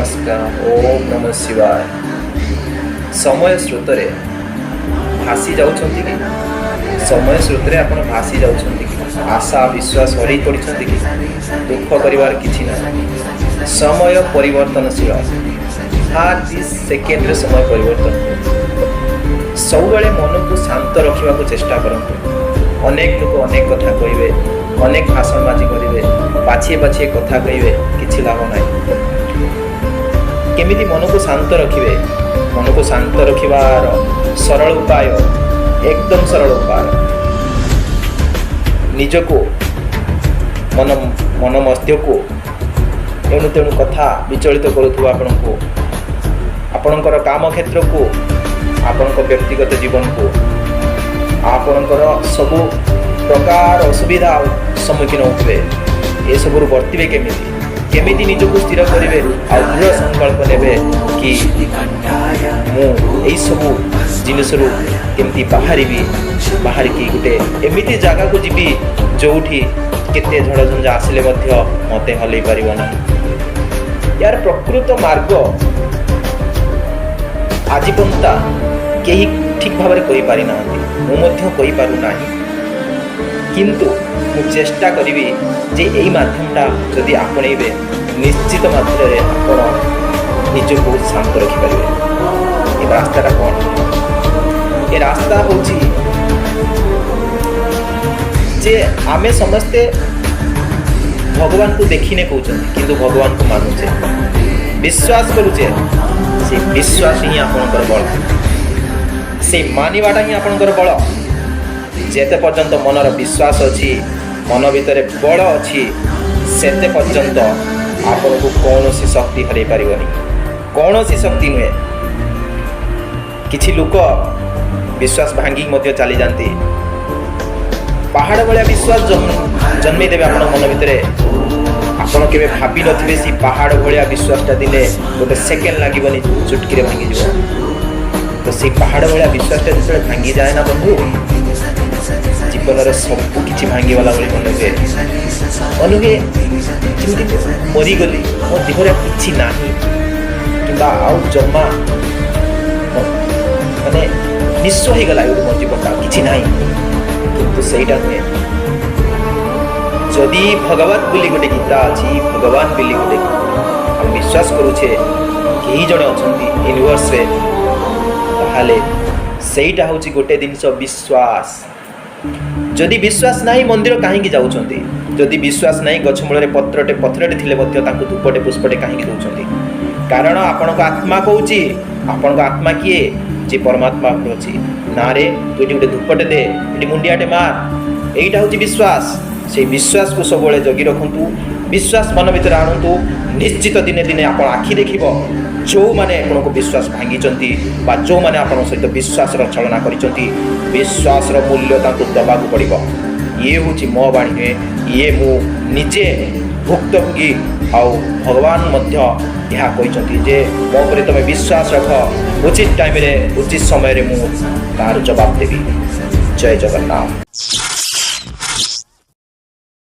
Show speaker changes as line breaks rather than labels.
ନମସ୍କାର, ଓମ୍ ନମ ଶିବାୟ। ସମୟ ସ୍ରୋତରେ ଭାସି ଯାଉଛନ୍ତି କି? ସମୟ ସ୍ରୋତରେ ଆପଣ ଭାସି ଯାଉଛନ୍ତି କି? ଆଶା ବିଶ୍ୱାସ ହରେଇ ପଡ଼ିଛନ୍ତି କି? ଦୁଃଖ କରିବାର କିଛି ନାହିଁ। ସମୟ ପରିବର୍ତ୍ତନଶୀଳ। ହାର୍ this ସେକେଣ୍ଡରେ ସମୟ ପରିବର୍ତ୍ତନ ହୁଏ। ସବୁବେଳେ ମନକୁ ଶାନ୍ତ ରଖିବାକୁ ଚେଷ୍ଟା କରନ୍ତୁ। ଅନେକ ଲୋକ ଅନେକ କଥା କହିବେ, ଅନେକ ଭାଷଣବାଜି କରିବେ, ବାଛିଏ ବାଛିଏ କଥା କହିବେ, କିଛି ଲାଭ ନାହିଁ। କେମିତି ମନକୁ ଶାନ୍ତ ରଖିବେ? ମନକୁ ଶାନ୍ତ ରଖିବାର ସରଳ ଉପାୟ, ଏକଦମ ସରଳ ଉପାୟ, ନିଜକୁ ମନ ମଧ୍ୟକୁ ଏଣୁ ତେଣୁ କଥା ବିଚଳିତ କରୁଥିବ ଆପଣଙ୍କୁ, ଆପଣଙ୍କର କାମ କ୍ଷେତ୍ରକୁ, ଆପଣଙ୍କ ବ୍ୟକ୍ତିଗତ ଜୀବନକୁ, ଆପଣଙ୍କର ସବୁ ପ୍ରକାର ଅସୁବିଧା ସମ୍ମୁଖୀନ ହେଉଥିବେ, ଏସବୁରୁ ବର୍ତ୍ତିବେ କେମିତି? କେମିତି ନିଜକୁ ସ୍ଥିର କରିବେ ଆଉ ଦୃଢ଼ ସଂକଳ୍ପ ନେବେ କି ମୁଁ ଏଇସବୁ ଜିନିଷରୁ କେମିତି ବାହାରିବି, ବାହାରିକି ଗୋଟେ ଏମିତି ଜାଗାକୁ ଯିବି ଯେଉଁଠି କେତେ ଝଡ଼ ଝଞ୍ଜା ଆସିଲେ ମଧ୍ୟ ମୋତେ ହଲେଇ ପାରିବ ନାହିଁ? ଏହାର ପ୍ରକୃତ ମାର୍ଗ ଆଜି ପର୍ଯ୍ୟନ୍ତ କେହି ଠିକ୍ ଭାବରେ କହିପାରିନାହାନ୍ତି। ମୁଁ ମଧ୍ୟ କହିପାରୁନାହିଁ। କିନ୍ତୁ ମୁଁ ଚେଷ୍ଟା କରିବି ଯେ ଏଇ ମାଧ୍ୟମଟା ଯଦି ଆପଣେଇବେ, ନିଶ୍ଚିତ ମାତ୍ରାରେ ଆପଣ ନିଜକୁ ଶାନ୍ତ ରଖିପାରିବେ। ଏ ରାସ୍ତାଟା କ'ଣ? ଏ ରାସ୍ତା ହେଉଛି ଯେ ଆମେ ସମସ୍ତେ ଭଗବାନଙ୍କୁ ଦେଖିନେ କହୁଛନ୍ତି, କିନ୍ତୁ ଭଗବାନଙ୍କୁ ମାନୁଛେ, ବିଶ୍ୱାସ କରୁଛେ। ସେ ବିଶ୍ୱାସ ହିଁ ଆପଣଙ୍କର ବଳ, ସେଇ ମାନିବାଟା ହିଁ ଆପଣଙ୍କର ବଳ। ଯେତେ ପର୍ଯ୍ୟନ୍ତ ମନର ବିଶ୍ୱାସ ଅଛି, ମନ ଭିତରେ ବଳ ଅଛି, ସେତେ ପର୍ଯ୍ୟନ୍ତ ଆପଣଙ୍କୁ କୌଣସି ଶକ୍ତି ହରାଇ ପାରିବନି। କୌଣସି ଶକ୍ତି ନୁହେଁ। କିଛି ଲୋକ ବିଶ୍ୱାସ ଭାଙ୍ଗିକି ମଧ୍ୟ ଚାଲିଯାଆନ୍ତି। ପାହାଡ଼ ଭଳିଆ ବିଶ୍ୱାସ ଜନ୍ମେଇ ଦେବେ ଆପଣଙ୍କ ମନ ଭିତରେ। ଆପଣ କେବେ ଭାବି ନଥିବେ, ସେ ପାହାଡ଼ ଭଳିଆ ବିଶ୍ୱାସଟା ଦିନେ ଗୋଟେ ସେକେଣ୍ଡ ଲାଗିବନି, ଚୁଟକିରେ ଭାଙ୍ଗିଯିବ। ତ ସେଇ ପାହାଡ଼ ଭଳିଆ ବିଶ୍ୱାସଟା ଯେତେବେଳେ ଭାଙ୍ଗିଯାଏ ନା ବନ୍ଧୁ, ଜୀବନର ସବୁ କିଛି ଭାଙ୍ଗିଗଲା ଭଳି ମନେ ହୁଏ। ମନେ ହୁଏ ଯେମିତି ମୁଁ ମରିଗଲି, ମୋ ଦେହରେ ଆଉ କିଛି ନାହିଁ କିମ୍ବା ଆଉ ଜମା ମାନେ ନିଃସ୍ୱ ହେଇଗଲା ଗୋଟେ ମୋ ଜୀବନଟା, ଆଉ କିଛି ନାହିଁ। କିନ୍ତୁ ସେଇଟା ନୁହେଁ। ଯଦି ଭଗବତ ବୋଲି ଗୋଟେ ଗୀତା ଅଛି, ଭଗବାନ ବୋଲି ଗୋଟେ ଆମେ ବିଶ୍ୱାସ କରୁଛେ, କେହି ଜଣେ ଅଛନ୍ତି ୟୁନିଭର୍ସରେ, ତାହେଲେ ସେଇଟା ହେଉଛି ଗୋଟେ ଜିନିଷ, ବିଶ୍ୱାସ। ଯଦି ବିଶ୍ୱାସ ନାହିଁ, ମନ୍ଦିର କାହିଁକି ଯାଉଛନ୍ତି? ଯଦି ବିଶ୍ୱାସ ନାହିଁ, ଗଛ ମୂଳରେ ପତ୍ରଟେ ପତ୍ରଟେ ଥିଲେ ମଧ୍ୟ ତାଙ୍କୁ ଧୂପଟେ ପୁଷ୍ପଟେ କାହିଁକି ଦେଉଛନ୍ତି? କାରଣ ଆପଣଙ୍କ ଆତ୍ମା କହୁଛି। ଆପଣଙ୍କ ଆତ୍ମା କିଏ? ଯେ ପରମାତ୍ମା ଅଛି ନାରେ, ତୁ ଏଠି ଗୋଟେ ଧୂପଟେ ଦେ, ଏଠି ମୁଣ୍ଡିଆଟେ ମାର। ଏଇଟା ହେଉଛି ବିଶ୍ୱାସ। ସେଇ ବିଶ୍ୱାସକୁ ସବୁବେଳେ ଜଗି ରଖନ୍ତୁ, ବିଶ୍ୱାସ ମନ ଭିତରେ ଆଣନ୍ତୁ। ନିଶ୍ଚିତ ଦିନେ ଦିନେ ଆପଣ ଆଖି ଦେଖିବ, ଯେଉଁମାନେ ଆପଣଙ୍କୁ ବିଶ୍ୱାସ ଭାଙ୍ଗିଛନ୍ତି ବା ଯେଉଁମାନେ ଆପଣଙ୍କ ସହିତ ବିଶ୍ୱାସର ଛଳନା କରିଛନ୍ତି, ବିଶ୍ୱାସର ମୂଲ୍ୟ ତାଙ୍କୁ ଦେବାକୁ ପଡ଼ିବ। ଇଏ ହେଉଛି ମୋ ବାଣୀ ନୁହେଁ, ଇଏ ମୁଁ ନିଜେ ଭୁକ୍ତଭୋଗୀ। ଆଉ ଭଗବାନ ମଧ୍ୟ ଏହା କହିଛନ୍ତି ଯେ ମୋ ଉପରେ ତୁମେ ବିଶ୍ୱାସ ରଖ, ଉଚିତ ଟାଇମ୍ରେ, ଉଚିତ ସମୟରେ ମୁଁ ତାର ଜବାବ ଦେବି। ଜୟ ଜଗନ୍ନାଥ।